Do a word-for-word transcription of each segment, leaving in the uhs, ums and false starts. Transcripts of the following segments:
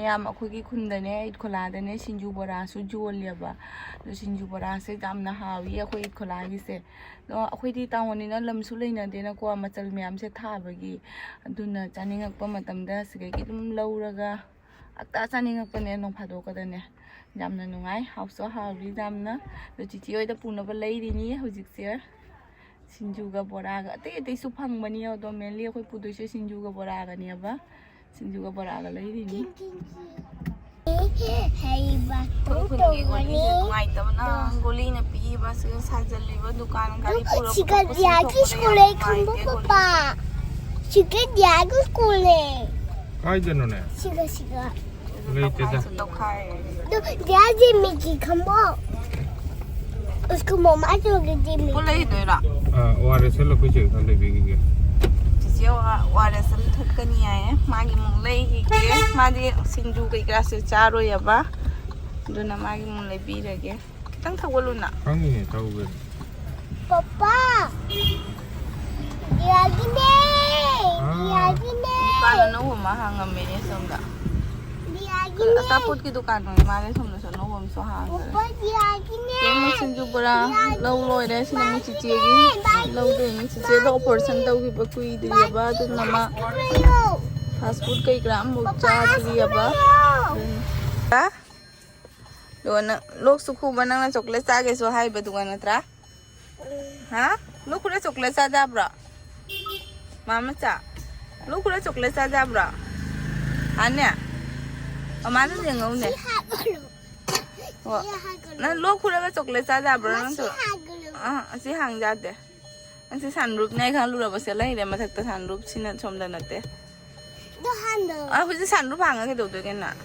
ꯃꯌꯥꯝ, ꯑꯩꯈꯣꯏꯒꯤ ꯈꯨꯟꯗꯅꯦ, ꯏꯠꯈꯣꯂꯥꯗꯅꯦ, ꯁꯤꯡꯖꯨ ꯕꯣꯔꯥꯁꯨ ꯌꯣꯜꯂꯦꯕ꯫ ꯑꯗꯣ ꯁꯤꯡꯖꯨ ꯕꯣꯔꯥꯁꯦ ꯌꯥꯝꯅ ꯍꯥꯎꯏ ꯑꯩꯈꯣꯏ ꯏꯠꯈꯣꯂꯥꯒꯤꯁꯦ꯫ ꯑꯗꯣ ꯑꯩꯈꯣꯏꯗꯤ ꯇꯥꯎꯟꯅꯤꯅ ꯂꯝꯁꯨ ꯂꯩꯅꯗꯦꯅꯀꯣ, ꯃꯆꯜ ꯃꯌꯥꯝꯁꯦ ꯊꯥꯕꯒꯤ꯫ ꯑꯗꯨꯅ ꯆꯥꯅꯤꯡꯉꯛꯄ ꯃꯇꯝꯗ ꯁꯤꯗꯒꯤ ꯑꯗꯨꯝ ꯂꯧꯔꯒ ꯑꯛꯇ ꯆꯥꯅꯤꯡꯉꯛꯄꯅꯦ ꯅꯣꯡ ꯐꯥꯗꯣꯛꯀꯗꯅꯦ꯫ ꯌꯥꯝꯅ ꯅꯨꯡꯉꯥꯏ, ꯍꯥꯎꯁꯨ ꯍꯥꯎꯔꯤ ꯌꯥꯝꯅ꯫ ꯑꯗꯣ ꯆꯤꯆꯦ ꯍꯣꯏꯗ ꯄꯨꯅꯕ ꯂꯩꯔꯤꯅꯤ ꯍꯧꯖꯤꯛꯁꯦ꯫ ꯁꯤꯡꯖꯨꯒ ꯕꯣꯔꯥꯒ, ꯑꯇꯩ ꯑꯇꯩꯁꯨ ꯐꯪꯕꯅꯤ, ꯑꯗꯣ mainly ꯑꯩꯈꯣꯏ ꯄꯨꯗꯣꯏꯁꯦ ꯁꯤꯡꯖꯨꯒ ꯕꯣꯔꯥꯒꯅꯦꯕ꯫ ꯁꯤꯡꯖꯨꯒ ꯕꯣꯔꯥꯒ ꯂꯩꯔꯤꯅꯤ꯫ ꯍꯩꯕ ꯑꯩꯈꯣꯏ ꯈꯨꯟꯒꯤ ꯒꯨꯂꯤꯁꯦ ꯇꯣꯡꯉꯅꯤ꯫ ꯅꯨꯡꯉꯥꯏꯇꯕꯅ ꯒꯨꯂꯤꯅ ꯄꯤꯕ, ꯁꯤꯒ ꯁꯥꯖꯜꯂꯤꯕ ꯗꯨꯀꯥꯟ ꯒꯥꯔꯤ ꯄꯨꯔ ꯁꯤꯒ ꯄꯨꯊꯣꯛꯄꯁꯤ ꯗꯤꯌꯥꯒꯤ ꯊꯣꯛꯄꯗ ꯁ꯭ꯀꯨꯜ ꯌꯥꯝ ꯂꯩ ꯈꯪꯕ ꯅꯨꯡꯉꯥꯏꯇꯦ ꯄꯄꯥ꯫ ꯒꯨꯂꯤ꯫ ꯁꯤꯒ ꯗꯤꯌꯥꯒꯤ ꯁ꯭ꯀꯨꯜ ꯂꯩ꯫ ꯀꯥꯏꯗꯅꯣꯅꯦ? ꯁꯤꯒ, ꯁꯤꯒ꯫ ꯂꯩꯇꯦꯗ꯫ ꯇꯧꯈꯥꯏꯁꯨ ꯇꯧꯈꯥꯏꯔꯦ꯫ ꯑꯗꯨ ꯗꯤꯌꯥ ꯖꯤꯃꯤꯒꯤ ꯈꯪꯕꯣ? उसको मम्मा चोगे जिमी। ꯄꯨꯂꯩꯗꯣꯏꯔꯣ? ꯑꯥ, ꯑꯣ ꯑꯥꯔ ꯑꯦꯁ ꯑꯦꯜ ꯑꯩꯈꯣꯏ ꯆꯦ ꯈꯔ ꯂꯩꯕꯤꯈꯤꯒꯦ꯫ ꯆꯤꯆꯦ ꯑꯣ ꯑꯥꯔ ꯑꯦꯁ ꯑꯦꯜ ꯊꯛꯀꯅꯤ ꯍꯥꯏꯌꯦ꯫ ꯃꯥꯒꯤ ꯑꯃꯨꯛ ꯂꯩꯈꯤꯒꯦ꯫ ꯃꯥꯗꯤ ꯁꯤꯡꯖꯨ ꯀꯩꯀꯥꯁꯦ ꯆꯥꯔꯣꯏꯌꯦꯕ꯫ ꯑꯗꯨꯅ ꯃꯥꯒꯤ ꯑꯃꯨꯛ ꯂꯩꯕꯤꯔꯒꯦ꯫ ꯈꯤꯇꯪ ꯊꯧꯒꯠꯂꯨꯅ꯫ ꯈꯪꯉꯤꯅꯦ, ꯊꯧꯒꯦ꯫ ꯄꯄꯥ! ꯗꯤꯌꯥꯒꯤꯅꯦ! ꯍꯥ? ꯗꯤꯌꯥꯒꯤꯅꯦ! ꯗꯨꯀꯥꯟ ꯑꯅꯧꯕ ꯑꯃ ꯍꯥꯡꯉꯝꯃꯦꯅꯦ ꯁꯣꯝꯗ꯫ ꯗꯤꯌꯥꯒꯤꯅꯦ! ꯑꯆꯥꯄꯣꯠꯀꯤ ꯗꯨꯀꯥꯟ ꯑꯣꯏ ꯃꯥꯜꯂꯦ, ꯁꯣꯝꯗꯁꯨ ꯑꯅꯧꯕ ꯑꯃꯁꯨ ꯍꯥꯡꯉꯦ꯫ ꯄꯄꯥ, ꯗꯤꯌꯥꯒꯤꯅꯦ! ꯌꯦꯡꯉꯨ, ꯁꯤꯡꯖꯨ ꯕꯣꯔꯥ ꯂꯧ ꯂꯣꯏꯔꯦ꯫ ꯁꯤꯅ ꯑꯃꯨꯛ ꯆꯤꯆꯦꯒꯤ ꯂꯧꯗꯣꯏꯅꯤ꯫ ꯆꯤꯆꯦꯗꯣ operation ꯇꯧꯈꯤꯕ ꯀꯨꯏꯗ꯭ꯔꯤꯑꯕ, ꯑꯗꯨꯅ ꯃꯥ fast food ꯀꯩ ꯀꯔꯥ ꯑꯃꯐꯥꯎ ꯆꯥꯗ꯭ꯔꯤꯑꯕ꯫ ꯑꯗꯨꯅ ꯑꯗꯨꯒ ꯅꯪ ꯂꯣꯛꯁꯨ ꯈꯨꯕ, ꯅꯪꯅ chocolate ꯆꯥꯒꯦꯁꯨ ꯍꯥꯏꯕꯗꯨꯒ ꯅꯠꯇ꯭ꯔꯥ? ꯍꯥ? ꯂꯣꯛ ꯈꯨꯔ chocolate ꯆꯥꯖꯕ꯭ꯔꯣ? ꯃꯥ ꯃꯆꯥ, ꯂꯣꯛ ꯈꯨꯔ chocolate ꯆꯥꯖꯕ꯭ꯔꯣ? ꯍꯥꯅꯦ? ꯃꯃꯥꯗ ꯌꯦꯡꯉꯧꯅꯦ꯫ ꯁꯤ ꯍꯥꯏꯒꯅꯨ꯫ ꯑꯣ, ꯁꯤ ꯍꯥꯏꯒꯅꯨ꯫ ꯅꯪ ꯂꯣꯛ ꯈꯨꯔꯒ chocolate ꯆꯥꯖꯕ꯭ꯔꯣ ꯃꯁꯤ ꯅꯪꯁꯨ? ꯍꯥꯏꯒꯅꯨ꯫ ꯑꯥ, ꯑꯁꯤ ꯍꯥꯡ ꯌꯥꯗꯦ꯫ ꯅꯪꯁꯤ sunroofꯅꯦ ꯈꯜꯂꯨꯔꯕꯁꯦ ꯂꯩꯔꯦ ꯃꯊꯛꯇ, sunroofꯁꯤꯅ ꯁꯣꯝꯗ ꯅꯠꯇꯦ꯫ ꯑꯗꯣ ꯍꯥꯟꯅ ꯑꯥ, ꯍꯧꯖꯤꯛ sunroof ꯍꯥꯡꯉ ꯀꯩꯗꯧꯗꯣꯏꯒꯦ ꯅꯪ?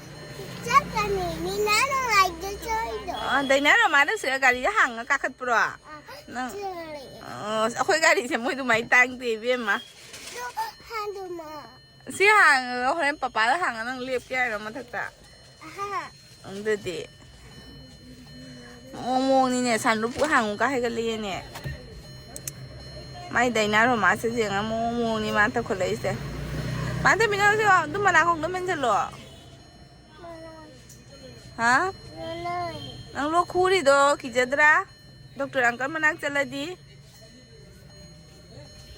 ꯆꯠꯀꯅꯤ, ꯃꯤꯅ ꯅꯨꯡꯉꯥꯏꯗꯣꯏ ꯆꯣꯏꯗꯣ꯫ ꯑꯥ, ꯗꯩꯅꯥ ꯔꯣꯃꯥꯅ ꯁꯤꯗ ꯒꯥꯔꯤꯗ ꯍꯥꯡꯉ ꯀꯥꯈꯠꯄ꯭ꯔꯣ? ꯑꯥ, ꯅꯪ, ꯆꯠꯂꯦ꯫ ꯑꯥ, ꯑꯩꯈꯣꯏ ꯒꯥꯔꯤꯁꯦ ꯃꯣꯏ ꯑꯗꯨꯃꯥꯏꯅ ꯇꯥꯡꯗꯦ ꯏꯕꯦꯝꯃ꯫ ꯑꯗꯣ ꯍꯥꯟꯅ ꯁꯤ ꯍꯥꯡꯉꯒ ꯍꯣꯔꯦꯟ ꯄꯄꯥꯗ ꯍꯥꯡꯉ ꯅꯪ ꯂꯦꯞꯀꯦ ꯍꯥꯏꯔꯣ ꯃꯊꯛꯇ? ꯑꯍꯥ꯫ ꯑꯗꯨꯗꯤ ꯃꯑꯣꯡ ꯃꯑꯣꯡꯅꯤꯅꯦ, sunroof ꯍꯥꯡꯉꯨ ꯀꯥꯏ ꯍꯥꯏꯒꯠꯂꯛꯑꯦꯅꯦ꯫ ꯃꯥꯏ ꯗꯥꯏꯅꯥ ꯔꯣꯃꯥꯟꯁꯁꯦ ꯌꯦꯡꯉ ꯃꯑꯣꯡ ꯃꯑꯣꯡꯅꯤ ꯃꯥ ꯇꯧꯈꯠꯂꯛꯏꯁꯦ꯫ ꯃꯥ ꯇꯝꯕꯤꯅꯧꯁꯦ ꯑꯗꯨꯝ ꯃꯅꯥꯀꯣꯡꯗ ꯃꯦꯟꯁꯤꯜꯂꯣ꯫ ꯍꯥ? ꯅꯪ ꯂꯣꯛ ꯈꯨꯔꯤꯗꯣ ꯀꯤꯖꯗ꯭ꯔꯥ? ꯗꯣꯛꯇꯔ ꯑꯪꯀꯜ ꯃꯅꯥꯛ ꯆꯠꯂꯗꯤ?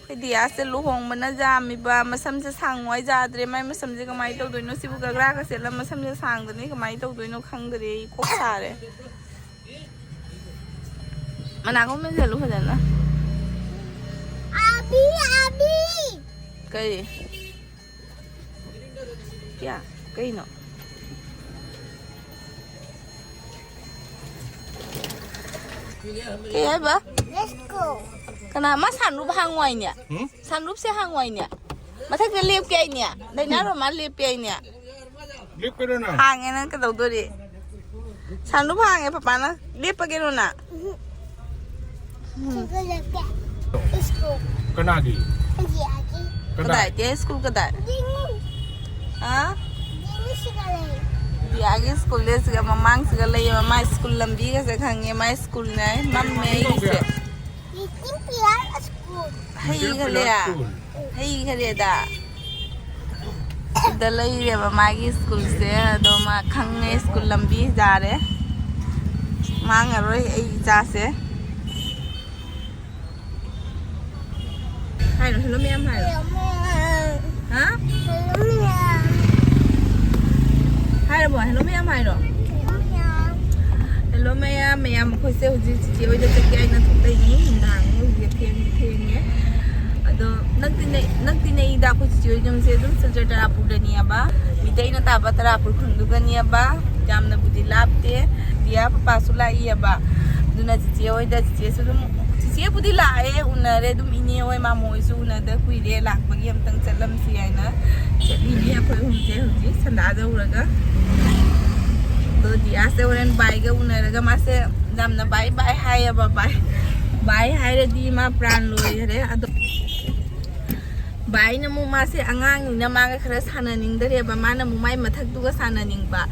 ꯑꯩꯈꯣꯏ ꯗꯤꯌꯥꯁꯦ ꯂꯨꯍꯣꯡꯕꯅ ꯌꯥꯝꯃꯤꯕ, ꯃꯁꯝꯁꯦ ꯁꯥꯡꯉꯨ ꯍꯥꯏ ꯌꯥꯗ꯭ꯔꯦ꯫ ꯃꯥꯏ ꯃꯁꯝꯁꯦ ꯀꯃꯥꯏꯅ ꯇꯧꯗꯣꯏꯅꯣ? ꯁꯤꯕꯨ ꯒꯒ꯭ꯔꯥꯒ ꯆꯦꯠꯂ ꯃꯁꯝꯁꯦ ꯁꯥꯡꯗꯅꯤ ꯀꯃꯥꯏꯅ ꯇꯧꯗꯣꯏꯅꯣ ꯈꯪꯗ꯭ꯔꯦ꯫ ꯑꯩ ꯀꯣꯛ ꯁꯥꯔꯦ꯫ ꯃꯅꯥꯀꯣꯡ ꯃꯦꯟꯁꯤꯜꯂꯨ ꯐꯖꯅ꯫ ꯑꯕꯤ, ꯑꯕꯤ꯫ ꯀꯔꯤ? ꯀꯌꯥ? ꯀꯩꯅꯣ? ꯀꯩ ꯍꯥꯏꯕ? Let's go. ꯀꯅꯥ? ꯃꯥ ꯁꯟꯔꯨꯞ ꯍꯥꯡꯉꯨ ꯍꯥꯏꯅꯦ? ꯍꯨꯝ? ꯁꯟꯔꯨꯞꯁꯦ ꯍꯥꯡꯉꯨ ꯍꯥꯏꯅꯦ? ꯃꯊꯛꯇ ꯂꯦꯞꯀꯦ ꯍꯥꯏꯅꯦ? ꯗꯥꯏꯅꯥꯔꯣ ꯃꯥ ꯂꯦꯞꯀꯦ ꯍꯥꯏꯅꯦ? ꯂꯦꯞꯀꯅꯣ ꯅꯪ꯫ ꯍꯥꯡꯉꯦ, ꯅꯪ ꯀꯩꯗꯧꯗꯣꯔꯤ? ꯁꯟꯔꯨꯞ ꯍꯥꯡꯉꯦ, ꯄꯄꯥꯅ ꯂꯦꯞꯄꯒꯦꯔꯣ ꯅꯪ? ꯁ꯭ꯀꯨꯜꯗ ꯂꯦꯞꯀꯦ꯫ ꯁ꯭ꯀꯨꯜ꯫ ꯀꯅꯥꯒꯤ? ꯗꯤꯌꯥꯒꯤ꯫ ꯀꯗꯥꯏ? ꯀꯗꯥꯏ? ꯗꯤꯌꯥ ꯁ꯭ꯀꯨꯜ ꯀꯗꯥꯏ? ꯗꯤꯅꯨ꯫ ꯍꯥ? ꯗꯤꯅꯨ ꯁꯤꯒ ꯂꯩ꯫ ꯗꯤꯌꯥꯒꯤ ꯁ꯭ꯀꯨꯜꯗ ꯁꯤꯒ ꯃꯃꯥꯡꯁꯤꯒ ꯂꯩꯌꯦꯕ꯫ ꯃꯥ ꯁ꯭ꯀꯨꯜ ꯂꯝꯕꯤꯒꯁꯦ ꯈꯪꯉꯦ꯫ ꯃꯥ ꯁ꯭ꯀꯨꯜꯅꯦ꯫ ꯃꯝꯃꯦ ꯑꯩꯒꯤꯁꯦ꯫ ꯁ꯭ꯀꯨꯜ꯫ ꯍꯩ ꯈꯔꯦꯗ꯫ ꯍꯩ ꯈꯔꯦꯗ꯫ ꯁꯤꯗ ꯂꯩꯔꯦꯕ ꯃꯥꯒꯤ ꯁ꯭ꯀꯨꯜꯁꯦ꯫ ꯑꯗꯣ ꯃꯥ ꯈꯪꯉꯦ ꯁ꯭ꯀꯨꯜ ꯂꯝꯕꯤ ꯌꯥꯔꯦ꯫ ꯃꯥꯡꯉꯔꯣꯏ ꯑꯩ ꯏꯆꯥꯁꯦ꯫ ꯍꯥꯏꯔꯣ, ꯍꯦꯜꯂꯣ ꯃꯌꯥꯝ ꯍꯥꯏꯔꯣ꯫ ꯍꯥ? ꯍꯥꯏꯔꯕꯣ? ꯍꯦꯜꯂꯣ ꯃꯌꯥꯝ ꯍꯥꯏꯔꯣ꯫ ꯍꯦꯜꯂꯣ ꯃꯌꯥꯝ, ꯃꯌꯥꯝ ꯑꯩꯈꯣꯏꯁꯦ ꯍꯧꯖꯤꯛ ꯆꯤꯆꯦ ꯍꯣꯏꯗ ꯆꯠꯀꯦ ꯍꯥꯏꯅ ꯊꯣꯛꯂꯛꯏꯅꯤ꯫ ꯅꯨꯡꯗꯥꯡꯅꯤ ꯍꯧꯖꯤꯛ, ꯊꯦꯡꯗꯤ ꯊꯦꯡꯉꯦ꯫ ꯑꯗꯣ ꯅꯛꯇꯤ ꯅꯛ-, ꯅꯛꯇꯤ ꯅꯛꯏꯗ ꯑꯩꯈꯣꯏ ꯆꯤꯆꯦ ꯍꯣꯏ ꯌꯨꯝꯁꯦ꯫ ꯑꯗꯨꯝ ꯁꯤꯜꯆꯔ ꯇꯔꯥꯄꯨꯔꯗꯅꯤꯑꯕ꯫ ꯃꯤꯇꯩꯅ ꯇꯥꯕ ꯇꯔꯥꯄꯨꯔ ꯈꯨꯟꯗꯨꯒꯅꯤꯑꯕ꯫ ꯌꯥꯝꯅꯕꯨꯗꯤ ꯂꯥꯞꯇꯦ꯫ ꯗꯤꯌꯥ ꯄꯄꯥꯁꯨ ꯂꯥꯛꯏꯑꯕ꯫ ꯑꯗꯨꯅ ꯆꯤꯆꯦ ꯍꯣꯏꯗ, ꯆꯤꯆꯦꯁꯨ ꯑꯗꯨꯝ, ꯆꯤꯆꯦꯕꯨꯗꯤ ꯂꯥꯛꯑꯦ, ꯎꯅꯔꯦ꯫ ꯑꯗꯨꯝ ꯏꯅꯦ ꯍꯣꯏ, ꯃꯥꯃꯣ ꯍꯣꯏꯁꯨ ꯎꯅꯗ ꯀꯨꯏꯔꯦ꯫ ꯂꯥꯛꯄꯒꯤ ꯑꯝꯇꯪ ꯆꯠꯂꯝꯁꯤ ꯍꯥꯏꯅ ꯆꯠꯂꯤꯅꯤ ꯑꯩꯈꯣꯏ ꯑꯍꯨꯝꯁꯦ ꯍꯧꯖꯤꯛ ꯁꯟꯗꯥꯗ ꯎꯔꯒ꯫ ꯑꯗꯣ ꯗꯤꯌꯥꯁꯦ ꯍꯣꯔꯦꯟ ꯕꯥꯏꯒ ꯎꯅꯔꯒ ꯃꯥꯁꯦ ꯌꯥꯝꯅ ꯕꯥꯏ ꯕꯥꯏ ꯍꯥꯏꯌꯦꯕ꯫ ꯕꯥꯏ, ꯕꯥꯏ ꯍꯥꯏꯔꯗꯤ ꯃꯥ ꯄ꯭ꯔꯥꯟ ꯂꯣꯏꯈꯔꯦ꯫ ꯑꯗꯣ ꯕꯥꯏꯅ ꯑꯃꯨꯛ ꯃꯥꯁꯦ ꯑꯉꯥꯡꯅꯤꯅ ꯃꯥꯒ ꯈꯔ ꯁꯥꯟꯅꯅꯤꯡꯗꯔꯦꯕ꯫ ꯃꯥꯅ ꯑꯃꯨꯛ ꯃꯥꯏ ꯃꯊꯛꯇꯨꯒ ꯁꯥꯟꯅꯅꯤꯡꯕ꯫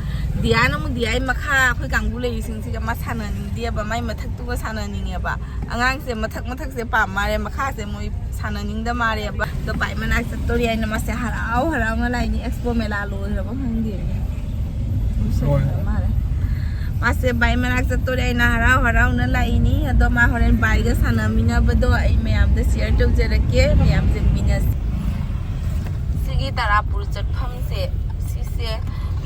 ꯗꯤꯌꯥꯅ ꯑꯃꯨꯛ ꯗꯤꯌꯥꯏ ꯃꯈꯥ ꯑꯩꯈꯣꯏ ꯀꯥꯡꯕꯨ ꯂꯩꯔꯤꯁꯤꯡꯁꯤꯒ ꯃꯥ ꯁꯥꯟꯅꯅꯤꯡꯗꯦꯕ꯫ ꯃꯥꯏ ꯃꯊꯛꯇꯨꯒ ꯁꯥꯟꯅꯅꯤꯡꯉꯦꯕ꯫ ꯑꯉꯥꯡꯁꯦ ꯃꯊꯛ ꯃꯊꯛꯁꯦ ꯄꯥꯝ ꯃꯥꯜꯂꯦ, ꯃꯈꯥꯁꯦ ꯃꯣꯏ ꯁꯥꯟꯅꯅꯤꯡꯗ ꯃꯥꯜꯂꯦꯕ꯫ ꯑꯗꯣ ꯕꯥꯏ ꯃꯅꯥꯛ ꯆꯠꯇꯣꯔꯤ ꯍꯥꯏꯅ ꯃꯥꯁꯦ ꯍꯔꯥꯎ ꯍꯔꯥꯎꯅ ꯂꯥꯛꯏꯅꯤ꯫ ꯑꯦꯛꯁꯄꯣ ꯃꯦꯂꯥ ꯂꯣꯏꯈ꯭ꯔꯕ ꯈꯪꯗꯦ꯫ ꯂꯣꯏꯁꯟꯈ꯭ꯔ ꯃꯥꯜꯂꯦ꯫ ꯃꯥꯁꯦ ꯕꯥꯏ ꯃꯅꯥꯛ ꯆꯠꯇꯣꯔꯦ, ꯑꯩꯅ ꯍꯔꯥꯎ ꯍꯔꯥꯎꯅ ꯂꯥꯛꯏꯅꯤ꯫ ꯑꯗꯣ ꯃꯥ ꯍꯣꯔꯦꯟ ꯕꯥꯏꯒ ꯁꯥꯟꯅꯃꯤꯟꯅꯕꯗꯣ ꯑꯩ ꯃꯌꯥꯝꯗ ꯁꯤꯌꯔ ꯇꯧꯖꯔꯛꯀꯦ, ꯃꯌꯥꯝ ꯌꯦꯡꯃꯤꯟꯅꯁꯤ꯫ ꯁꯤꯒꯤ ꯇꯔꯥꯄꯨꯔ ꯆꯠꯐꯝꯁꯦ, ꯁꯤꯁꯦ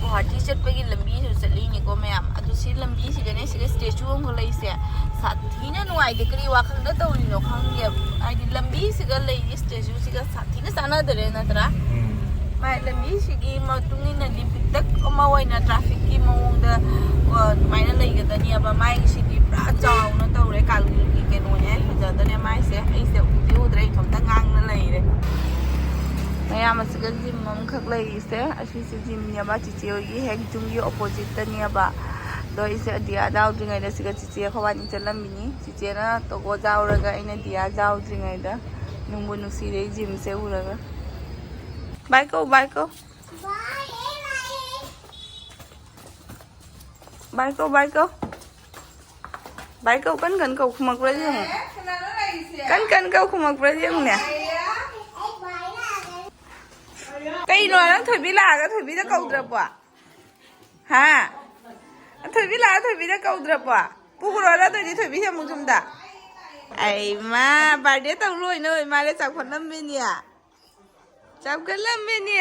ꯒꯨꯍꯥꯇꯤ ꯆꯠꯄꯒꯤ ꯂꯝꯕꯤꯁꯨ ꯆꯠꯂꯤꯅꯤꯀꯣ ꯃꯌꯥꯝ꯫ ꯑꯗꯨ ꯁꯤ ꯂꯝꯕꯤꯁꯤꯗꯅꯦ ꯁꯤꯗ ꯁ꯭ꯇꯦꯆꯨ ꯑꯃꯈꯛ ꯂꯩꯁꯦ, ꯁꯥꯊꯤꯅ ꯅꯨꯡꯉꯥꯏꯇꯦ꯫ ꯀꯔꯤ ꯋꯥꯈꯜꯗ ꯇꯧꯔꯤꯅꯣ ꯈꯪꯗꯦ, ꯍꯥꯏꯗꯤ ꯂꯝꯕꯤꯁꯤꯒ ꯂꯩꯔꯤ ꯁ꯭ꯇꯦꯆꯨꯁꯤꯒ ꯁꯥꯊꯤꯅ ꯆꯥꯟꯅꯗꯔꯦ ꯅꯠꯇ꯭ꯔꯥ? ꯎꯝ꯫ ꯃꯥꯏ ꯂꯝꯕꯤꯁꯤꯒꯤ ꯃꯇꯨꯡ ꯏꯟꯅꯗꯤ ꯄꯤꯛꯇꯛ ꯑꯃ ꯑꯣꯏꯅ ꯇ꯭ꯔꯥꯐꯤꯛꯀꯤ ꯃꯑꯣꯡꯗ, ꯑ, ꯑꯗꯨꯃꯥꯏꯅ ꯂꯩꯒꯗꯅꯦꯕ꯫ ꯃꯥꯏꯁꯤꯗꯤ ꯄꯨꯔꯥ ꯆꯥꯎꯅ ꯇꯧꯔꯦ, ꯀꯥꯂꯤꯒꯤ ꯀꯩꯅꯣꯅꯦ, ꯐꯖꯗꯅꯦ ꯃꯥꯏꯁꯦ꯫ ꯑꯩꯁꯦ ꯎꯗꯤ ꯎꯗ꯭ꯔꯦ, ꯏꯊꯣꯝꯇ ꯉꯥꯡꯅ ꯂꯩꯔꯦ꯫ ꯃꯌꯥꯝ ꯑꯁꯤꯒ ꯖꯤꯝ ꯑꯃꯈꯛ ꯂꯩꯔꯤꯁꯦ, ꯑꯁꯤꯁꯦ ꯖꯤꯝꯅꯦꯕ, ꯆꯤꯆꯦ ꯍꯣꯏꯒꯤ ꯍꯦꯛ ꯌꯨꯝꯒꯤ ꯑꯣꯄꯣꯖꯤꯠꯇꯅꯦꯕ꯫ ꯑꯗꯣ ꯑꯩꯁꯦ ꯑꯗꯤꯌꯥ ꯌꯥꯎꯗ꯭ꯔꯤꯉꯩꯗ ꯁꯤꯒ ꯆꯤꯆꯦ ꯑꯩꯈꯣꯏꯕꯥꯅꯤ ꯆꯠꯂꯝꯃꯤꯅꯤ꯫ ꯆꯤꯆꯦꯅ ꯇꯣꯀꯣ ꯌꯥꯎꯔꯒ ꯑꯩꯅ ꯗꯤꯌꯥ ꯌꯥꯎꯗ꯭ꯔꯤꯉꯩꯗ꯫ ꯅꯨꯡꯕꯨ ꯅꯨꯡꯁꯤꯔꯦ ꯑꯩ ꯖꯤꯝꯁꯦ ꯎꯔꯒ꯫ ꯕꯥꯏ ꯀꯧ, ꯕꯥꯏ ꯀꯧ꯫ ꯕꯥꯏ ꯀꯧ, ꯕꯥꯏ ꯀꯧ꯫ ꯕꯥꯏ ꯀꯧ, ꯀꯟ ꯀꯟ ꯀꯧ, ꯈꯨꯝꯃꯛꯄ꯭ꯔꯥ ꯌꯦꯡꯉꯨ꯫ ꯀꯟ ꯀꯟ ꯀꯧ, ꯈꯨꯝꯃꯛꯄ꯭ꯔꯥ ꯌꯦꯡꯉꯨꯅꯦ꯫ ꯀꯩꯅꯣ ꯅꯪ ꯊꯣꯏꯕꯤ ꯂꯥꯛꯑꯒ ꯊꯣꯏꯕꯤꯗ ꯀꯧꯗ꯭ꯔꯕꯣ? ꯍꯥ? ꯊꯣꯏꯕꯤ ꯂꯥꯛꯑ ꯊꯣꯏꯕꯤꯗ ꯀꯧꯗ꯭ꯔꯕꯣ? ꯄꯨꯈ꯭ꯔꯣꯔ ꯑꯗꯨꯗꯤ ꯊꯣꯏꯕꯤꯁꯦ ꯑꯃꯨꯛ ꯌꯨꯝꯗ꯫ ꯑꯩ ꯃꯥ ꯕꯥꯔꯗꯦ ꯇꯧ ꯂꯣꯏꯅ ꯑꯣꯏ ꯃꯥꯜꯂꯦ, ꯆꯥꯎꯈꯠꯂꯝꯃꯤꯅꯦ꯫ ꯆꯥꯎꯈꯠꯂꯝꯃꯤꯅꯦ꯫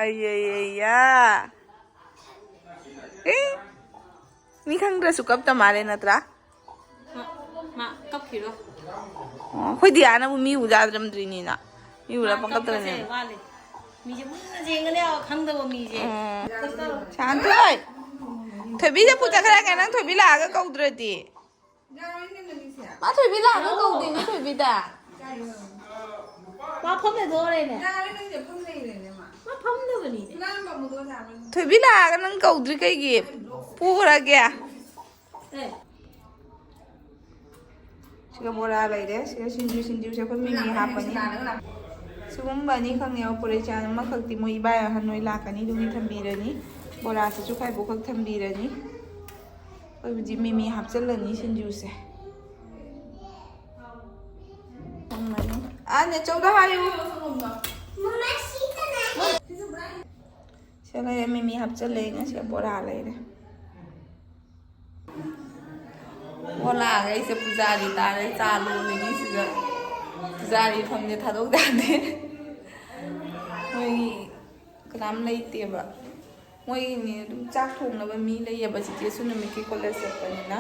ꯑꯩ, ꯑꯩ, ꯑꯩ, ꯌꯥ꯫ ꯑꯦ? ꯃꯤ ꯈꯪꯗ꯭ꯔꯁꯨ ꯀꯞꯇ ꯃꯥꯜꯂꯦ ꯅꯠꯇ꯭ꯔꯥ? ꯃꯥ, ꯃꯥ ꯀꯞꯈꯤꯔꯣꯏ꯫ ꯑꯣ, ꯑꯩꯈꯣꯏ ꯗꯤꯌꯥꯅꯕꯨ ꯃꯤ ꯎꯖꯥꯗ꯭ꯔꯝꯗ꯭ꯔꯤꯅꯤꯅ꯫ ꯃꯤ ꯎꯔ ꯃꯥ ꯄꯪꯀꯞꯇ ꯀꯞꯄꯁꯦ ꯂꯩꯅꯩ꯫ ꯋꯥꯠꯂꯤ꯫ ꯃꯤꯁꯦ ꯃꯨꯟꯅ ꯌꯦꯡꯒꯅꯦꯕ, ꯈꯪꯗꯕ ꯃꯤꯁꯦ꯫ ꯎꯝ꯫ ꯁꯥꯟꯊꯣꯏ! ꯊꯣꯏꯕꯤꯗ ꯄꯨ ꯆꯠꯈ꯭ꯔꯒꯦ, ꯅꯪ ꯊꯣꯏꯕꯤ ꯂꯥꯛꯑꯒ ꯀꯧꯗ꯭ꯔꯗꯤ꯫ ꯃꯥ ꯊꯣꯏꯕꯤ ꯂꯥꯛꯑꯒ ꯀꯧꯗꯣꯏꯅꯦ ꯊꯣꯏꯕꯤꯗ꯫ ꯃꯥ ꯐꯝ ꯂꯩꯊꯣꯛꯈ꯭ꯔꯦꯅꯦ꯫ ꯃꯥ ꯐꯝꯗꯕꯅꯤꯅꯦ꯫ ꯊꯣꯏꯕꯤ ꯂꯥꯛꯑꯒ ꯅꯪ ꯀꯧꯗ꯭ꯔꯤ ꯀꯩꯒꯤ? ꯄꯨꯈ꯭ꯔꯒꯦ꯫ ꯑꯦ꯫ ꯁꯤꯒ ꯕꯣꯔꯥ ꯂꯩꯔꯦ, ꯁꯤꯒ ꯁꯤꯡꯖꯨ, ꯁꯤꯡꯖꯨꯁꯦ ꯑꯩꯈꯣꯏ ꯃꯤꯃꯤ ꯍꯥꯞꯄꯅꯤ꯫ ꯁꯤꯒꯨꯝꯕ ꯑꯅꯤꯈꯛꯅꯦꯕ ꯄꯨꯔꯛꯏꯁꯦ, ꯑꯃꯈꯛꯇꯤ ꯃꯣꯏ ꯏꯕꯥꯏ ꯑꯍꯟ ꯍꯣꯏ ꯂꯥꯛꯀꯅꯤ, ꯑꯗꯨꯒꯤ ꯊꯝꯕꯤꯔꯅꯤ꯫ ꯕꯣꯔꯥꯁꯤꯁꯨ ꯈꯥꯏꯕꯣꯛꯈꯛ ꯊꯝꯕꯤꯔꯅꯤ꯫ ꯑꯩꯈꯣꯏ ꯍꯧꯖꯤꯛ ꯃꯤꯃꯤ ꯍꯥꯞꯆꯤꯜꯂꯅꯤ ꯁꯤꯡꯖꯨꯁꯦ꯫ ꯊꯝꯃꯅꯤ꯫ ꯑꯥ, ꯅꯦꯆꯧꯗ ꯍꯥꯏꯌꯨ꯫ ꯁꯤ ꯂꯩꯔꯦ, ꯃꯤꯃꯤ ꯍꯥꯞꯆꯤꯜꯂꯦ, ꯉꯁꯤ ꯕꯣꯔꯥ ꯂꯩꯔꯦ꯫ ꯍꯣꯂꯥꯒ ꯑꯩꯁꯦ ꯄꯨꯖꯥꯔꯤ ꯇꯥꯔꯦ꯫ ꯆꯥ ꯂꯣꯜꯂꯤꯉꯩꯁꯤꯗ ꯄꯨꯖꯥꯔꯤ ꯐꯝꯗꯦ, ꯊꯥꯗꯣꯛ ꯌꯥꯗꯦ꯫ ꯃꯣꯏꯒꯤ ꯀꯅꯥꯝ ꯂꯩꯇꯦꯕ꯫ ꯃꯣꯏꯒꯤꯅꯦ ꯑꯗꯨꯝ ꯆꯥꯛ ꯊꯣꯡꯅꯕ ꯃꯤ ꯂꯩꯌꯦꯕ꯫ ꯆꯤꯆꯦꯁꯨ ꯅꯨꯃꯤꯠꯀꯤ ꯀꯣꯂꯦꯖ ꯆꯠꯄꯅꯤꯅ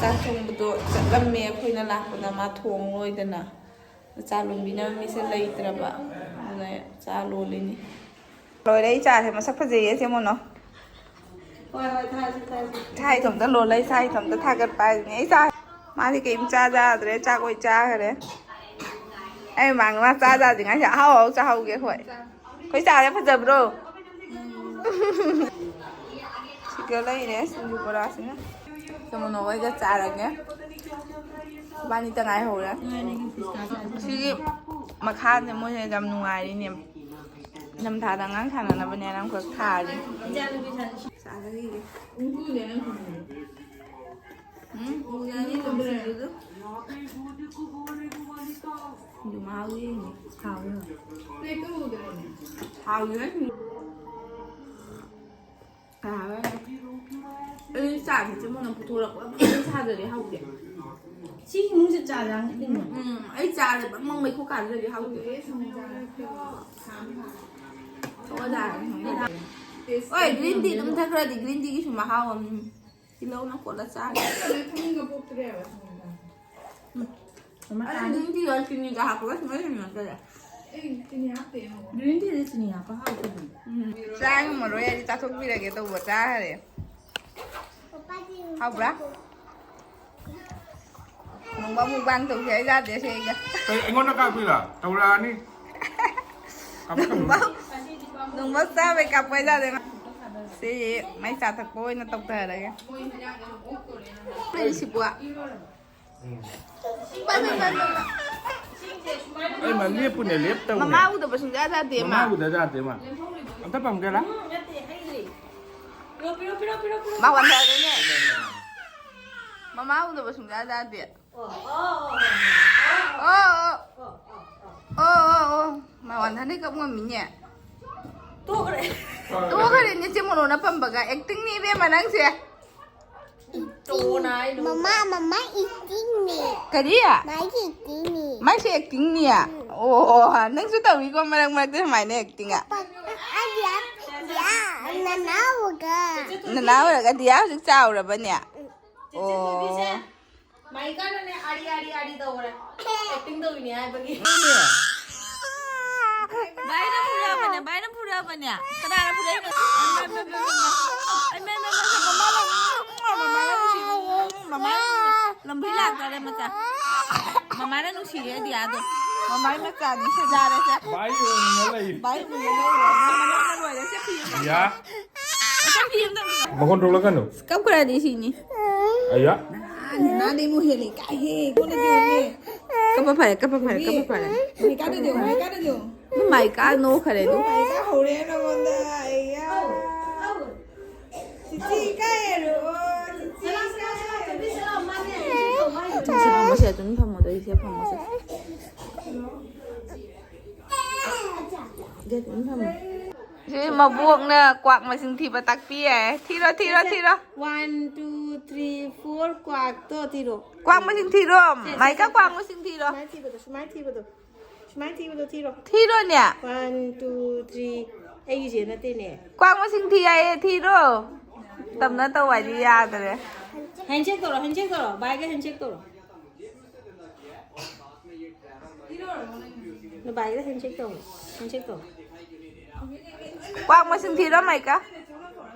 ꯆꯥꯛ ꯊꯣꯡꯕꯗꯣ ꯆꯠꯂꯝꯃꯦ꯫ ꯑꯩꯈꯣꯏꯅ ꯂꯥꯛꯄꯗ ꯃꯥ ꯊꯣꯡꯂꯣꯏꯗꯅ꯫ ꯆꯥ ꯂꯣꯟꯕꯤꯅꯕ ꯃꯤꯁꯦ ꯂꯩꯇ꯭ꯔꯕ꯫ ꯑꯗꯨꯅ ꯆꯥ ꯂꯣꯜꯂꯤꯅꯤ꯫ ꯂꯣꯏꯔꯦ ꯑꯩ ꯆꯥꯁꯦ꯫ ꯃꯁꯛ ꯐꯖꯩꯌꯦ ꯁꯦ ꯃꯣꯅꯣ꯫ ꯍꯣꯏ, ꯍꯣꯏ, ꯊꯥꯁꯤ, ꯊꯥꯁꯤ꯫ ꯏꯁꯥ ꯏꯊꯣꯝꯇ ꯂꯣꯜꯂ ꯏꯁꯥ ꯏꯊꯣꯝꯇ ꯊꯥꯒꯠꯄ ꯍꯥꯏꯗꯨꯅꯤ꯫ ꯑꯩ ꯆꯥ-, ꯃꯥꯗꯤ ꯀꯩꯝ ꯆꯥ ꯆꯥꯗ꯭ꯔꯦ꯫ ꯆꯥꯛ ꯂꯣꯏ ꯆꯥꯈ꯭ꯔꯦ꯫ ꯑꯩ ꯃꯃꯥꯡꯗ ꯃꯥ ꯆꯥ ꯆꯥꯗ꯭ꯔꯤꯉꯩꯁꯤꯗ ꯑꯍꯥꯎ ꯑꯍꯥꯎ ꯆꯥꯍꯧꯒꯦ ꯑꯩꯈꯣꯏ꯫ ꯑꯩꯈꯣꯏ ꯆꯥꯁꯦ ꯐꯖꯕ꯭ꯔꯣ? ꯁꯤꯒ ꯂꯩꯔꯦ ꯁꯤꯡꯖꯨ ꯕꯣꯔꯥꯁꯤꯅ꯫ ꯁꯦ ꯃꯣꯅꯣ ꯍꯣꯏꯒ ꯆꯥꯔꯒꯦ꯫ ꯏꯕꯥꯅꯤꯇ ꯉꯥꯏꯍꯧꯔꯦ꯫ ꯁꯤꯒꯤ ꯃꯈꯥꯁꯦ ꯃꯣꯏꯁꯦ ꯌꯥꯝ ꯅꯨꯡꯉꯥꯏꯔꯤꯅꯦ꯫ ꯅꯤꯡꯊꯝꯊꯥꯗ ꯑꯉꯥꯡ ꯁꯥꯟꯅꯅꯕꯅꯦꯅ ꯑꯃꯈꯛ ꯊꯥꯔꯤ꯫ ꯎꯝ, ꯎꯗ꯭ꯔꯅꯤ ꯑꯗꯨꯝ ꯁꯤꯡꯖꯨꯗꯣ꯫ ꯁꯤꯡꯖꯨ ꯃꯍꯥꯎ ꯌꯦꯡꯉꯦ꯫ ꯍꯥꯎꯋꯦ꯫ ꯍꯥꯎꯋꯦ꯫ ꯀꯩ ꯍꯥꯏꯕ? ꯑꯩ ꯆꯥꯁꯦ ꯆꯦ ꯃꯣꯅ ꯄꯨꯊꯣꯔꯛꯄ ꯑꯝꯇꯪ ꯁꯥꯗ꯭ꯔꯗꯤ ꯍꯥꯎꯇꯦ꯫ ꯁꯤ ꯏꯃꯨꯡꯁꯦ ꯆꯥ ꯌꯥꯝ ꯏꯪꯉꯦ꯫ ꯎꯝ, ꯑꯩ ꯆꯥꯁꯦ ꯕꯪ ꯕꯪ ꯃꯩꯈꯨ ꯀꯥꯗ꯭ꯔꯗꯤ ꯍꯥꯎꯇꯦ꯫ ꯊꯣꯛꯑ ꯆꯥꯔꯦ꯫ ꯍꯣꯏ, green tea ꯑꯗꯨꯝ ꯊꯛꯈ꯭ꯔꯗꯤ green teaꯒꯤꯁꯨ ꯃꯍꯥꯎ ꯑꯃ꯫ ꯇꯤꯜꯍꯧꯅ ꯀꯣꯠꯂ ꯆꯥꯒꯦ꯫ ꯊꯥꯅꯤꯡꯒ ꯄꯣꯛꯇ꯭ꯔꯦꯕ ꯁꯤꯡꯖꯨ ꯆꯥꯕ꯫ ꯃꯃꯥ ꯑꯗꯨ ꯆꯥꯅꯤ꯫ Green teaꯗ ꯆꯤꯅꯤꯒ ꯍꯥꯞꯄꯒ ꯁꯨꯡꯍꯩ ꯍꯩꯅꯗ꯭ꯔꯦ꯫ ꯑꯩ ꯆꯤꯅꯤ ꯍꯥꯞꯇꯦ ꯌꯦꯡꯉꯣ꯫ Green teaꯗ ꯆꯤꯅꯤ ꯍꯥꯞꯄ ꯍꯥꯎꯇꯕꯅꯦ꯫ ꯎꯝ꯫ ꯆꯥ ꯉꯝꯃꯔꯣꯏ ꯑꯩꯗꯤ ꯆꯥꯊꯣꯛꯄꯤꯔꯒꯦ ꯇꯧꯕ ꯆꯥꯈ꯭ꯔꯦ꯫ ꯍꯥꯎꯕ꯭ꯔꯥ? ꯅꯣꯡꯃ mukbang ꯇꯧꯁꯦ ꯍꯥꯏ ꯌꯥꯗꯦ ꯁꯦ ꯑꯩꯒ꯫ ꯀꯩ, ꯑꯩꯉꯣꯟꯗ ꯀꯥꯞꯄꯤꯔꯣ? ꯇꯧꯔꯛꯑꯅꯤ꯫ ꯀꯥꯞꯄꯛꯀꯅꯨ꯫ ꯅꯣꯡꯃ, ꯅꯣꯡꯃ ꯆꯥꯕꯩ ꯀꯥꯞꯄ ꯍꯥꯏ ꯌꯥꯗꯦ꯫ ꯁꯤ ꯃꯩ ꯆꯥ ꯊꯛꯄ ꯑꯣꯏꯅ ꯇꯧꯊꯔꯒꯦ꯫ ꯂꯩꯁꯤꯕꯨ꯫ ꯎꯝ꯫ ꯄꯥꯏ, ꯄꯥꯏ, ꯄꯥꯏ, ꯄꯥꯏ꯫ ꯑꯩ ꯃꯥ ꯂꯦꯞꯄꯨꯅꯦ, ꯂꯦꯞꯇꯧꯅꯦ꯫ ꯃꯃꯥ ꯎꯗꯕ ꯁꯨꯡꯌꯥ ꯌꯥꯗꯦ, ꯃꯥ꯫ ꯃꯃꯥ ꯎꯗ ꯌꯥꯗꯦ, ꯃꯥ꯫ ꯑꯝꯇ ꯄꯝꯒꯦꯔꯥ? ꯃꯥ ꯋꯥꯟꯊꯔꯦꯅꯦ꯫ ꯃꯃꯥ ꯎꯗꯕ ꯁꯨꯡꯌꯥ ꯌꯥꯗꯦ꯫ ꯑꯣ, ꯑꯣ꯫ ꯑꯣ, ꯑꯣ, ꯑꯣ꯫ ꯃꯥ ꯋꯥꯟꯊꯅꯤ ꯀꯞ ꯉꯝꯃꯤꯅꯦ꯫ ꯇꯣꯛꯈ꯭ꯔꯦ꯫ ꯇꯣꯛꯈ꯭ꯔꯦꯅꯦ, ꯆꯦ ꯃꯣꯅꯣꯅ ꯄꯝꯕꯒ꯫ Actingꯅꯤ ꯏꯕꯦꯝꯃ ꯅꯪꯁꯦ꯫ ꯇꯣꯅ ꯍꯥꯏꯅꯣ? ꯃꯃꯥ, ꯃꯃꯥ acting ꯅꯦ꯫ ꯀꯔꯤ? ꯃꯥꯒꯤ acting ꯅꯦ꯫ ꯃꯥꯏꯁꯦ acting ꯅꯦ? ꯑꯣ, ꯅꯪꯁꯨ ꯇꯧꯏꯀꯣ ꯃꯔꯛ ꯃꯔꯛꯇ ꯁꯨꯃꯥꯏꯅ acting꯫ ꯄ-, ꯑꯗꯤ ꯑ-, ꯌꯥ, ꯅꯅꯥꯎꯒ꯫ ꯅꯅꯥꯎ ꯑꯣꯏꯔꯒ ꯗꯤꯌꯥ ꯍꯧꯖꯤꯛ ꯆꯥꯎꯔꯕꯅꯦ? ꯆꯦꯆꯦ ꯊꯣꯏꯕꯤꯁꯦ ꯑꯣ꯫ ꯃꯥꯏꯀꯥꯅꯅꯦ ꯑꯥꯔꯤ, ꯑꯥꯔꯤ, ꯑꯥꯔꯤ ꯇꯧꯈ꯭ꯔꯦ꯫ Acting ꯇꯧꯔꯤꯅꯦ ꯍꯥꯏꯕꯒꯤ꯫ ꯚꯥꯏꯅ ꯐꯨꯔꯛꯑꯕꯅꯦ, ꯚꯥꯏꯅ ꯐꯨꯔꯛꯑꯕꯅꯦ꯫ ꯀꯅꯥꯅ ꯐꯨꯔꯛꯏꯅꯣ? ꯏꯃꯥ, ꯏꯃꯥ, ꯏꯃꯥ, ꯏꯃꯥ꯫ ꯏꯃꯥ, ꯏꯃꯥ, ꯏꯃꯥ, ꯏꯃꯥ, ꯃꯃꯥ ꯂꯪ-, ꯃꯃꯥ ꯅꯨꯡꯁꯤ-, ꯃꯃꯥ ꯂꯝꯕꯤ ꯂꯥꯛꯇꯣꯔꯦ ꯃꯆꯥ꯫ ꯃꯃꯥꯅ ꯅꯨꯡꯁꯤꯔꯦ ꯗꯤꯌꯥꯗꯣ꯫ ꯃꯃꯥꯒꯤ ꯃꯆꯥꯅꯤ ꯁꯦꯖꯥꯔꯁꯦ꯫ ꯚꯥꯏ ꯑꯣꯏꯅ ꯂꯩ꯫ ꯚꯥꯏ ꯑꯣꯏꯅ ꯂꯩꯔꯦ꯫ ꯅꯪ ꯃꯅꯝꯅ ꯂꯣꯏꯔꯦ꯫ ꯁꯦ ꯐꯤ ꯑꯃ ꯗꯤꯌꯥ꯫ ꯃꯈꯣꯟ ꯊꯣꯛꯂꯛꯀꯅꯨ꯫ ꯀꯞꯈ꯭ꯔꯗꯤ ꯁꯤꯅꯤ꯫ ꯑꯌꯥ꯫ ꯅꯥꯗꯤ ꯑꯃꯨꯛ ꯍꯦꯜꯂꯤ꯫ ꯀꯥꯏꯍꯦ, ꯀꯣꯟꯅ ꯇꯧꯅꯤ꯫ ꯀꯞꯄ ꯐꯔꯦ, ꯀꯞꯄ ꯐꯔꯦ, ꯀꯞꯄ ꯐꯔꯦ꯫ ꯃꯥꯏꯀꯥꯗ ꯌꯦꯡꯉꯨ, ꯃꯥꯏꯀꯥꯗ ꯌꯦꯡꯉꯨ꯫ ꯑꯗꯨ ꯃꯥꯏꯀꯥ ꯅꯣꯛꯈ꯭ꯔꯦ ꯑꯗꯨ꯫ ꯃꯥꯏꯀꯥ ꯍꯧꯔꯦ ꯅꯉꯣꯟꯗ꯫ ꯑꯌꯥ꯫ ꯆꯤꯆꯤ ꯏꯀꯥꯏꯔꯣ, ꯆꯤꯆꯤ ꯏꯀꯥꯏꯔꯣ꯫ ꯁꯦ ꯐꯝꯃꯣꯁꯦ, ꯑꯗꯨꯝ ꯐꯝꯃꯣꯗꯣ, ꯑꯩꯁꯦ ꯐꯝꯃꯣꯁꯦ꯫ ꯁꯦ ꯑꯗꯨꯝ ꯐꯝꯃꯣ꯫ ꯁꯤ ꯃꯕꯣꯛꯅ ꯀ꯭ꯋꯥꯛ ꯃꯁꯤꯡ ꯊꯤꯕ ꯇꯥꯛꯄꯤ ꯌꯥꯏ꯫ ꯊꯤꯔꯣ, ꯊꯤꯔꯣ, ꯊꯤꯔꯣ꯫ One, two, three, four, ꯀ꯭ꯋꯥꯛꯇꯣ ꯊꯤꯔꯣ꯫ ꯀ꯭ꯋꯥꯛ ꯃꯁꯤꯡ ꯊꯤꯔꯣ꯫ ꯁꯦ, ꯁꯦ, ꯃꯥꯏꯀꯥ ꯁꯦ, ꯀ꯭ꯋꯥꯛ ꯁꯦ꯫ ꯃꯁꯤꯡ ꯊꯤꯔꯣ꯫ ꯁꯨꯃꯥꯏꯅ ꯊꯤꯕꯗꯣ, ꯁꯨꯃꯥꯏꯅ ꯊꯤꯕꯗꯣ꯫ ꯁꯨꯃꯥꯏꯅ ꯊꯤꯕꯗꯣ ꯊꯤꯔꯣ꯫ ꯊꯤꯔꯣꯅꯦ꯫ One, two, three꯫ ꯑꯩꯒꯤꯁꯦ ꯅꯠꯇꯦꯅꯦ꯫ ꯀ꯭ꯋꯥꯛ ꯃꯁꯤꯡ ꯊꯤ ꯍꯥꯏꯌꯦ, ꯊꯤꯔꯣ꯫ ꯇꯝꯅ ꯇꯧ ꯍꯥꯏꯗꯤ ꯌꯥꯗ꯭ꯔꯦ꯫ Handshake ꯇꯧꯔꯣ, handshake ꯇꯧꯔꯣ꯫ ꯚꯥꯏꯒ handshake ꯇꯧꯔꯣ꯫ ꯅꯣꯏ ꯚꯥꯏꯒ handshake ꯇꯧꯔꯣ꯫ Handshake ꯇꯧꯔꯣ꯫ ꯀ꯭ꯋꯥꯛ ꯃꯁꯤꯡ ꯊꯤꯔꯣ, ꯃꯥꯏꯀꯥ꯫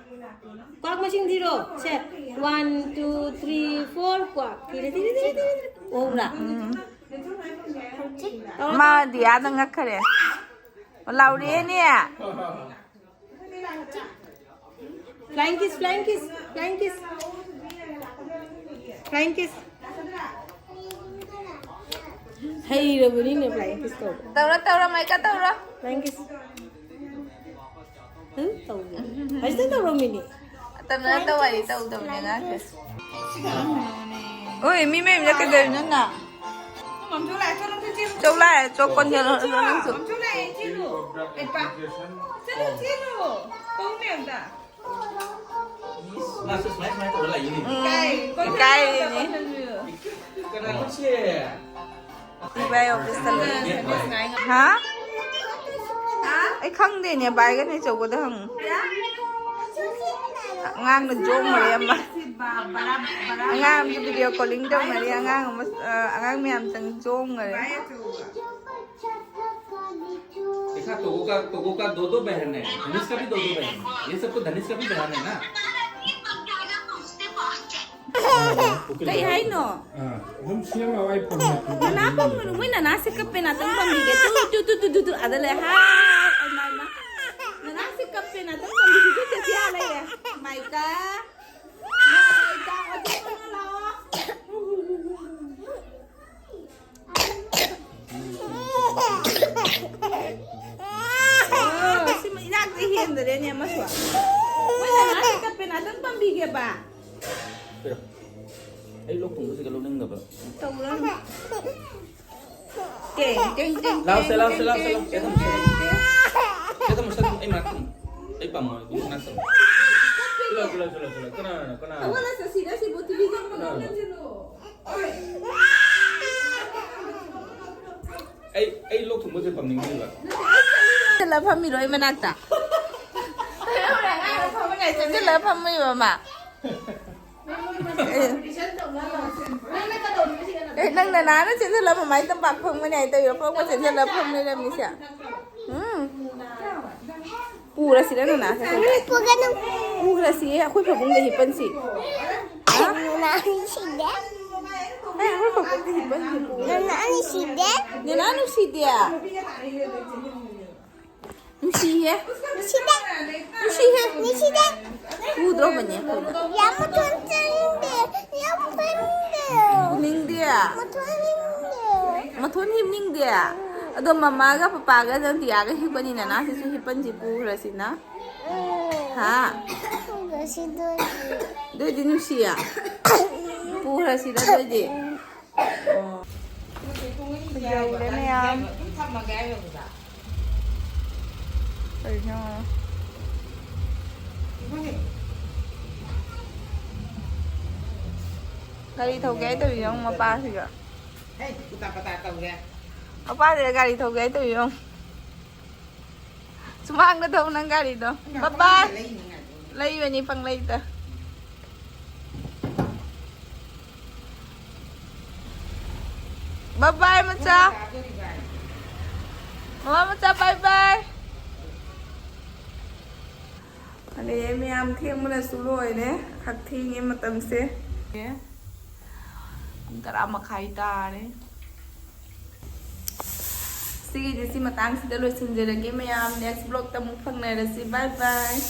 ꯀ꯭ꯋꯥꯛ ꯃꯁꯤꯡ ꯊꯤꯔꯣ꯫ ꯁꯦ, one, two, three, four, ꯀ꯭ꯋꯥꯛ꯫ ꯊꯤꯔꯦ, ꯊꯤꯔꯦ, ꯊꯤꯔꯦ, ꯊꯤꯔꯦ꯫ ꯎꯕ꯭ꯔꯥ? ꯎꯝ꯫ ꯃꯥꯗꯤ ꯑꯥꯗ ꯉꯛꯈꯔꯦ꯫ ꯂꯥꯎꯔꯦꯅꯦ꯫ Flying kiss, flying kiss, flying kiss꯫ Flying kiss꯫ ꯍꯩꯔꯕꯅꯤꯅꯦ flying kiss ꯇꯧꯕ꯫ ꯇꯧꯔꯣ, ꯇꯧꯔꯣ, ꯃꯥꯏꯀꯥ ꯇꯧꯔꯣ꯫ Flying kiss꯫ ꯎꯝ, ꯇꯧꯔꯦ꯫ ꯍꯧꯖꯤꯛꯇ ꯇꯧꯔꯝꯃꯤꯅꯦ꯫ ꯇꯝꯅ ꯇꯧ ꯍꯥꯏꯗꯤ ꯇꯧꯗꯕꯅꯦ ꯑꯉꯥꯡꯁꯦ꯫ ꯑꯣꯏ, ꯃꯤ ꯃꯌꯨꯝꯗ ꯀꯩꯗꯧꯔꯤꯅꯣ ꯅꯪ? ꯆꯧ ꯂꯥꯛꯑꯦ, ꯆꯧ ꯀꯣꯟ ꯌꯣꯜꯂꯣ, ꯌꯣꯜꯂꯣ ꯅꯪꯁꯨ꯫ ꯆꯠꯂꯨ, ꯆꯠꯂꯨ꯫ ꯄꯧ ꯃꯌꯥꯝꯗ꯫ ꯁꯨꯃꯥꯏ ꯁꯨꯃꯥꯏ ꯇꯧꯔ ꯂꯥꯛꯏꯅꯦ꯫ ꯎꯝ, ꯏꯀꯥꯏꯔꯤꯅꯦ꯫ ꯀꯅꯥꯅꯣ ꯁꯤ? ꯏꯕꯥꯏ ꯑꯣꯐꯤꯁꯇ ꯂꯩ꯫ ꯍꯥ? ꯑꯩ ꯈꯪꯗꯦꯅꯦ, ꯕꯥꯏꯒ ꯅꯦꯆꯧꯒꯗ ꯍꯪꯉꯨ꯫ ꯑꯉꯥꯡꯅ ꯖꯣꯝ ꯃꯔꯦ ꯑꯃ꯫ ꯑꯉꯥꯡ ꯑꯃꯁꯨ ꯚꯤꯗꯤꯑꯣ ꯀꯣꯂꯤꯡ ꯇꯧꯅꯔꯤ꯫ ꯑꯉꯥꯡ ꯑꯃ, ꯑ, ꯑꯉꯥꯡ ꯃꯌꯥꯝ ꯆꯪ ꯖꯣꯝ ꯉꯔꯦ꯫ देखा, टोगो का, टोगो का दो दो बहन है, धनिष का भी दो दो बहन है। ये सब तो धनिष का भी बहन है ना। ꯀꯩ ꯍꯥꯏꯅꯣ? ꯑꯥ, ꯑꯗꯨꯝ ꯁꯦꯝꯃꯣ, ꯑꯩ ꯐꯣꯟ ꯃꯦꯠꯄꯤꯒꯦ꯫ ꯅꯅꯥ ꯄꯪꯒꯅꯨ, ꯃꯣꯏ ꯅꯅꯥꯁꯦ ꯀꯞꯄꯦ, ꯅꯥꯇꯪ ꯄꯪꯕꯤꯒꯦ꯫ ꯇꯨ, ꯇꯨ, ꯇꯨ, ꯇꯨ, ꯇꯨ, ꯇꯨ, ꯑꯗ ꯂꯩ꯫ ꯍꯥꯏ, ꯃꯥ, ꯃꯥ꯫ ꯅꯅꯥꯁꯦ ꯀꯞꯄꯦ, ꯅꯥꯇꯪ ꯄꯪꯕꯤꯒꯦ꯫ ꯆꯦꯆꯦ ꯑꯥ ꯂꯩꯔꯦ꯫ ꯃꯥꯏꯀꯥ꯫ ꯃꯥꯏꯀꯥ, ꯑꯗꯨ ꯂꯥꯛꯑꯣ꯫ ꯑꯣ, ꯁꯤꯃ ꯏꯅꯥꯛꯇ ꯍꯦꯟꯗꯔꯦꯅꯦ ꯑꯃꯁꯨ꯫ ꯃꯣꯏ ꯅꯅꯥꯁꯦ ꯀꯞꯄꯦ, ꯅꯥꯇꯪ ꯄꯥꯝꯕꯤꯒꯦꯕ꯫ ꯄꯤꯔꯣ꯫ ꯑꯩ ꯂꯣꯛ ꯊꯨꯡꯕꯁꯤꯒ ꯂꯧꯅꯤꯡꯗꯕ꯫ ꯇꯧꯔꯅꯨ꯫ ꯇꯦꯡ, ꯇꯦꯡ, ꯇꯦꯡ, ꯂꯥꯎꯁꯦ, ꯇꯦꯡ, ꯂꯥꯎꯁꯦ, ꯇꯦꯡ, ꯂꯥꯎꯁꯦ, ꯇꯦꯡ, ꯂꯥꯎꯁꯦ꯫ ꯇꯦꯡ, ꯇꯦꯡ꯫ ꯁꯦ, ꯊꯝꯃꯣ, ꯁꯦ, ꯊꯝꯃꯣ꯫ ꯑꯩ ꯃꯅꯥꯛꯇ ꯊꯝꯃꯣ꯫ ꯑꯩ ꯄꯥꯝꯃꯣ, ꯑꯩ ꯃꯅꯥꯛꯇ ꯊꯝꯃꯣ꯫ ꯁꯤꯗ, ꯁꯤꯗ, ꯁꯤꯕꯨ ꯇꯤꯚꯤ ꯌꯦꯡꯕ ꯀꯅꯥꯅꯣ? ꯑꯩ, ꯑꯩ ꯂꯣꯛ ꯊꯨꯡꯕꯁꯦ ꯄꯥꯝꯅꯤꯡꯗꯦꯕ꯫ ꯆꯠꯂ ꯐꯝꯃꯤꯔꯣ ꯑꯩ ꯃꯅꯥꯛꯇ? ꯆꯠꯂ ꯐꯝꯃꯤꯕ ꯃꯥ? ꯑꯦ꯫ ꯑꯦ, ꯅꯪ ꯅꯅꯥꯅ ꯆꯦꯟꯁꯤꯜꯂ ꯃꯃꯥꯏ ꯇꯝꯄꯥꯛ ꯐꯝꯒꯅꯤ ꯍꯥꯏ ꯇꯧꯔꯤꯔꯣ? ꯄꯣꯛꯄ ꯆꯦꯟꯁꯤꯜꯂ ꯐꯝ ꯂꯩꯔꯝꯃꯤꯁꯦ꯫ ꯎꯝ꯫ ꯄꯨꯔꯁꯤꯔ ꯅꯅꯥꯁꯦ? ꯄꯨꯒꯅꯨ꯫ ꯄꯨꯈ꯭ꯔꯁꯤ, ꯑꯩꯈꯣꯏ ꯐꯃꯨꯡꯗ ꯍꯤꯞꯄꯟꯁꯤ꯫ ꯍꯥ? ꯅꯅꯥ ꯁꯤꯗꯦ꯫ ꯑꯦ, ꯑꯩꯈꯣꯏ ꯐꯃꯨꯡꯗ ꯍꯤꯞꯄꯟꯁꯤ, ꯄꯨꯔꯁꯤ꯫ ꯅꯅꯥ ꯁꯤꯗꯦ꯫ ꯅꯅꯥ ꯅꯨꯡꯁꯤꯗꯦ? ꯅꯨꯡꯁꯤꯍꯦ꯫ ꯅꯨꯡꯁꯤꯗꯦ꯫ ꯅꯨꯡꯁꯤꯍꯦ꯫ ꯅꯨꯡꯁꯤꯗꯦ꯫ ꯄꯨꯗ꯭ꯔꯣꯕꯅꯦ ꯑꯩꯈꯣꯏꯗ꯫ ꯌꯥꯝ ꯃꯊꯣꯟ ꯆꯥꯅꯤꯡꯗꯦ꯫ ꯌꯥꯝ ꯆꯥꯅꯤꯡꯗꯦ꯫ ꯄꯨꯅꯤꯡꯗꯦ? ꯃꯊꯣꯟ ꯅꯤꯡꯗꯦ꯫ ꯃꯊꯣꯟ ꯍꯤꯞꯅꯤꯡꯗꯦ? ꯑꯗꯣ ꯃꯃꯥꯒ ꯄꯄꯥꯒ ꯅꯟꯗꯤꯌꯥꯒ ꯍꯤꯞꯄꯅꯤ, ꯅꯅꯥꯁꯤꯁꯨ ꯍꯤꯞꯄꯟꯁꯤ ꯄꯨꯈ꯭ꯔꯁꯤꯅ꯫ ꯎꯝ꯫ ꯍꯥ? ꯄꯨꯈ꯭ꯔꯁꯤ ꯑꯗꯨ ꯑꯣꯏꯗꯤ꯫ ꯑꯗꯨ ꯑꯣꯏꯗꯤ ꯅꯨꯡꯁꯤꯌꯦ? ꯄꯨꯈ꯭ꯔꯁꯤꯔ ꯑꯗꯨ ꯑꯣꯏꯗꯤ? ꯐꯖꯩꯔꯦ ꯃꯌꯥꯝ꯫ ꯀꯩꯅꯣ? ꯒꯥꯔꯤ ꯊꯧꯒꯦ ꯍꯥꯏ ꯇꯧꯔꯤ ꯌꯦꯡꯉꯨ ꯃꯄꯥꯁꯤꯒ꯫ ꯍꯦ, ꯎꯇꯥ ꯄꯇꯥ ꯇꯧꯔꯦ꯫ ꯃꯄꯥꯁꯤꯒ ꯒꯥꯔꯤ ꯊꯧꯒꯦ ꯍꯥꯏ ꯇꯧꯔꯤ ꯌꯦꯡꯉꯨ꯫ ꯁꯨꯃꯥꯡꯗ ꯊꯧ ꯅꯪ ꯒꯥꯔꯤꯗꯣ꯫ ꯕꯕꯥꯏ꯫ ꯂꯩꯅꯤꯡꯉꯥꯏꯗꯣ꯫ ꯂꯩꯕꯅꯤ ꯄꯪꯂꯩꯇ꯫ ꯕꯕꯥꯏ ꯃꯆꯥ꯫ ꯃꯃꯥ ꯃꯆꯥ ꯕꯥꯏ ꯕꯥꯏ꯫ ꯑꯗꯩ ꯃꯌꯥꯝ ꯊꯦꯡꯕꯅꯁꯨ ꯂꯣꯏꯔꯦ꯫ ꯈꯛ ꯊꯦꯡꯉꯦ ꯃꯇꯝꯁꯦ꯫ ꯄꯨꯡ ꯇꯔꯥ ꯃꯈꯥꯏ ꯇꯥꯔꯦ꯫ ꯁꯤꯒꯤꯗꯤ ꯁꯤ ꯃꯇꯥꯡꯁꯤꯗ ꯂꯣꯏꯁꯤꯟꯖꯔꯒꯦ ꯃꯌꯥꯝ꯫ Next vlogꯇ ꯑꯃꯨꯛ ꯐꯪꯅꯔꯁꯤ꯫ ꯕꯥꯏ ꯕꯥꯏ꯫